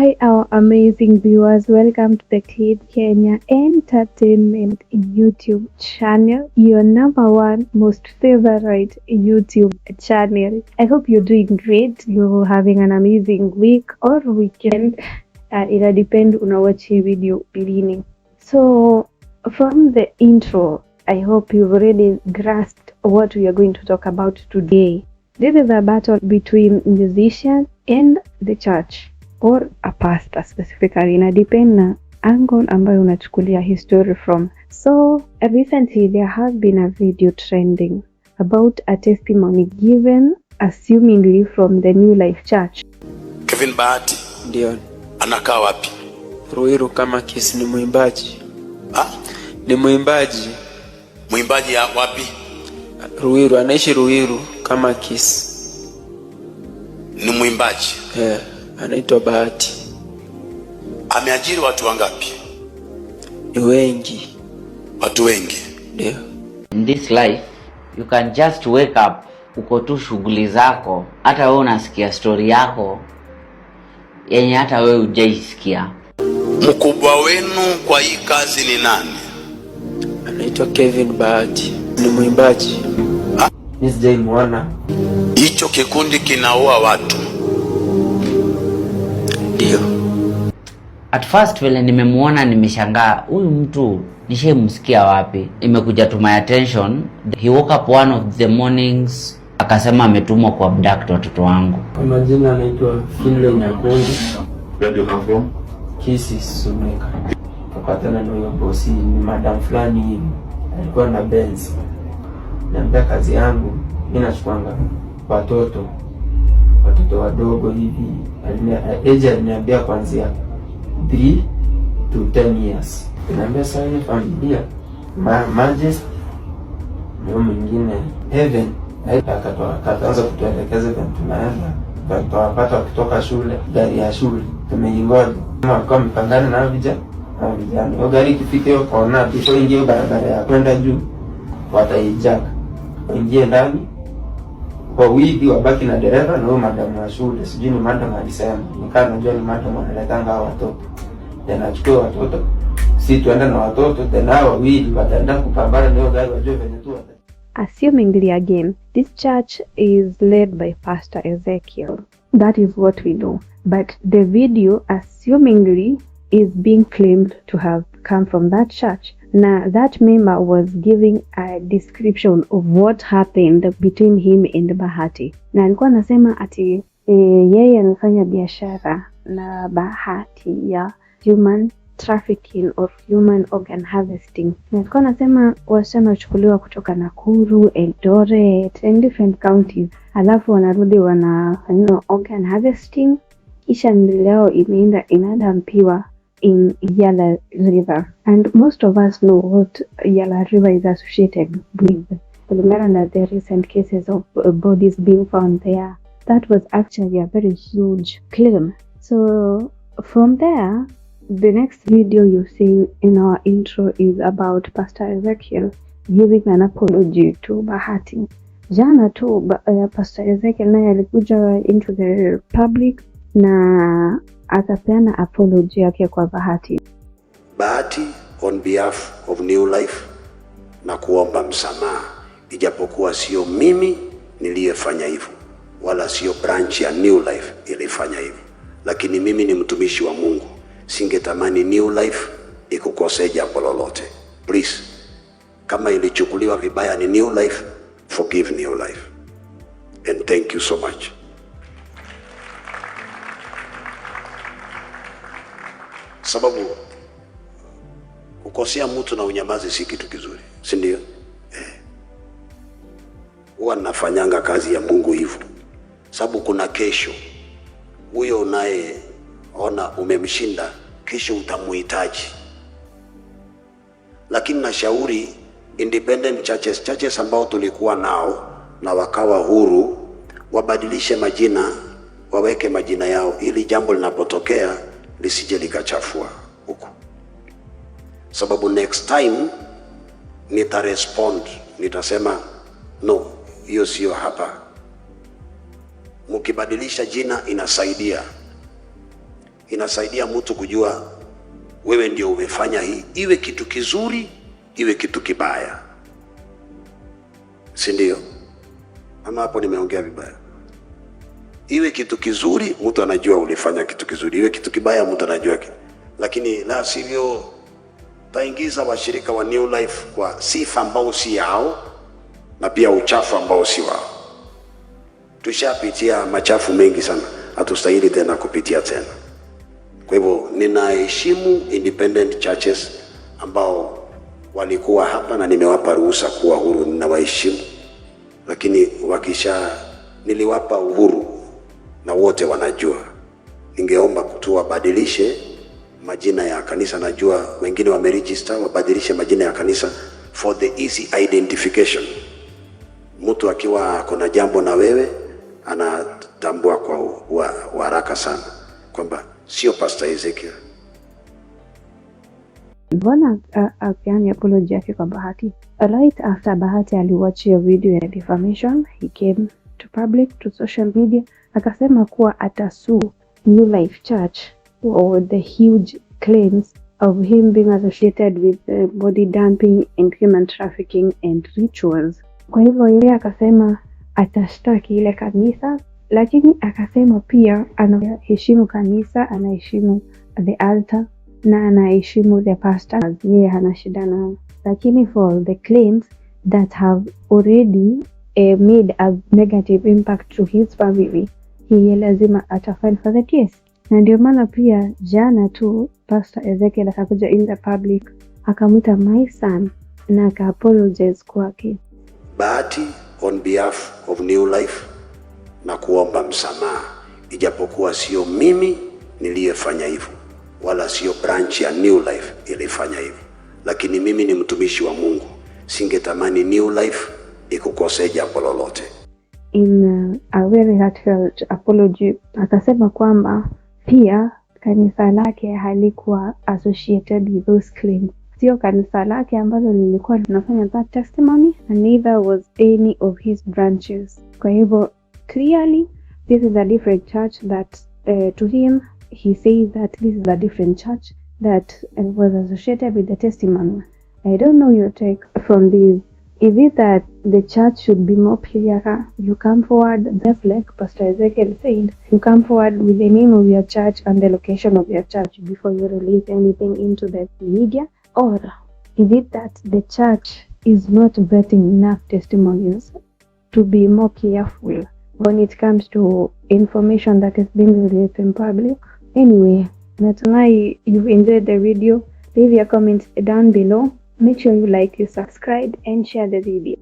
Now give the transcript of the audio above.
Hi, our amazing viewers. Welcome to the Kid Kenya Entertainment YouTube channel, your number one most favorite YouTube channel. I hope you're doing great. You're having an amazing week or weekend. Ina depend unawatch hii video lini. So, from the intro, I hope you've already grasped what we are going to talk about today. This is a battle between musicians and the church or a pastor specifically. Ina depend na angle ambayo unachukulia hii story from. So recently there has been a video trending about a testimony given assumingly from the New Life Church. Kevin Bahati. Ndio. Anakaa wapi? Ruiru kama Kisi, ni mwimbaji. Ha? Ni mwimbaji. Mwimbaji ya wapi? Ruiru, anaishi Ruiru kama Kisi. Ni mwimbaji. Eh, anaitwa Bahati. Ameajiri watu wangapi? Ni wengi. Watu wengi. Ndio. In this life you can just wake up, uko tu shughuli zako, hata wewe unasikia story yako yenye hata wewe hujaisikia. Mkubwa wenu kwa hii kazi ni nani? Anaitwa Kevin Bahati. Ni mwimbaji. Mimi sijaimuona. Hicho kikundi kinaua watu. Ndio. At first vile nimemuona nimeshangaa, huyu mtu nishaimsikia wapi? Imekuja to my attention, he woke up one of the mornings akasema ametumwa ku abduct watoto wangu. Kwa majina anaitwa Finley Nyakundi. Where do you come from? Kisii Suneka. Kapatana na huyo bosi, ni madam fulani hivi, alikuwa na Benz. Niambia kazi yangu mimi nachukuanga watoto wadogo hivi. Age aliniambia kuanzia 3 to 10 years. Niambia sasa hii familia Majesty ndio mwingine Heaven akaanza kutuelekeza vile tunaenda, tutawapata wakitoka shule, gari ya shule tumeingoja. Walikuwa wamepangana na vijana, hiyo gari ikifika hiyo kona, before ingie barabara ya kwenda juu, wataijaka waingie ndani wawili, wabaki na dereva na huyo madamu wa shule. Sijui ni madam alisema, nikaa najua ni madam analetanga hao watoto, then achukue watoto, si tuende na watoto, then hao wawili wataenda kupambana na hiyo gari, wajue venye tu wata Assumingly again, this church is led by Pastor Ezekiel. That is what we know. But the video assumingly is being claimed to have come from that church. Now, that member was giving a description of what happened between him and Bahati. Na alikuwa anasema ati yeye anafanya biashara na Bahati ya human trafficking or human organ harvesting. Na alikuwa anasema wasichana wachukuliwa kutoka Nakuru, Eldoret and different counties, alafu wanarudi wanafanyiwa organ harvesting, kisha miili yao imeenda inadampiwa in Yala River. And most of us know what Yala River is associated with. Kulingana na the recent cases of bodies being found there, that was actually a very huge claim. So from there, the next video you see in our intro is about Pastor Ezekiel giving an apology to Bahati. Jana tu Pastor Ezekiel naye alikuja into the public na akapeana apology yake kwa Bahati. Bahati, on behalf of New Life na kuomba msamaha, ijapokuwa sio mimi niliyefanya hivyo wala sio branch ya New Life ilifanya hivyo, lakini mimi ni mtumishi wa Mungu, singetamani New Life ikukosee jambo lolote. Please, kama ilichukuliwa vibaya ni New Life, forgive New Life and thank you so much. Sababu kukosea mtu na unyamaze si kitu kizuri, si ndio? Huwa nafanyanga kazi ya Mungu hivyo, sababu kuna kesho. Huyo unayeona umemshinda, kesho utamuhitaji. Lakini nashauri independent churches, churches ambao tulikuwa nao na wakawa huru, wabadilishe majina, waweke majina yao, ili jambo linapotokea lisije likachafua huku, sababu next time nitarespond, nitasema no, hiyo sio hapa. Mkibadilisha jina inasaidia. Inasaidia mtu kujua wewe ndio umefanya hii, iwe kitu kizuri, iwe kitu kibaya, si ndio? Ama hapo nimeongea vibaya? Iwe kitu kizuri, mtu anajua ulifanya kitu kizuri, iwe kitu kibaya, mtu anajua kitu. Lakini la sivyo, taingiza washirika wa New Life kwa sifa ambao si yao na pia uchafu ambao si wao. Tushapitia machafu mengi sana, hatustahili tena kupitia tena. Kwa hivyo ninaheshimu independent churches ambao walikuwa hapa na nimewapa ruhusa kuwa huru, ninawaheshimu, lakini wakisha, niliwapa uhuru na wote wanajua. Ningeomba tu wabadilishe majina ya kanisa. Najua wengine wameregister, wabadilishe majina ya kanisa for the easy identification. Mtu akiwa kuna jambo na wewe anatambua kwa haraka sana kwamba sio Pastor Ezekiel. Mbona apeani apology yake kwa Bahati? Right after Bahati aliwatch hiyo video ya defamation, he came to public, to social media, akasema kuwa atasue New Life Church for the huge claims of him being associated with body dumping and human trafficking and rituals. Kwa hivyo yeye akasema atashtaki ile kanisa, lakini akasema pia anaheshimu kanisa, anaheshimu the altar na anaheshimu the pastor, yeye hana shida nao, lakini for the claims that have already made a negative impact to his family, yeye lazima atafile for the case. Na ndio maana pia jana tu Pastor Ezekiel akakuja in the public akamwita my son na aka apologize kwake. Bahati, on behalf of New Life nakuomba msamaha, ijapokuwa sio mimi niliyefanya hivyo wala sio branch ya New Life ilifanya hivyo, lakini mimi ni mtumishi wa Mungu, singetamani New Life ikukosee jambo lolote. In a very heartfelt apology akasema kwamba pia kanisa lake halikuwa associated with those claims. Sio kanisa lake ambalo lilikuwa linafanya that testimony and neither was any of his branches. Kwa hivyo clearly this is a different church that to him he says that this is a different church that was associated with the testimony. I don't know your take from this. Is it that the church should be more clearer? You come forward, just like Pastor Ezekiel said, you come forward with the name of your church and the location of your church before you release anything into the media? Or is it that the church is not vetting enough testimonies to be more careful when it comes to information that is being released in public? Anyway, natumai you've enjoyed the video. Leave your comments down below. Make sure you like, you subscribe and share the video.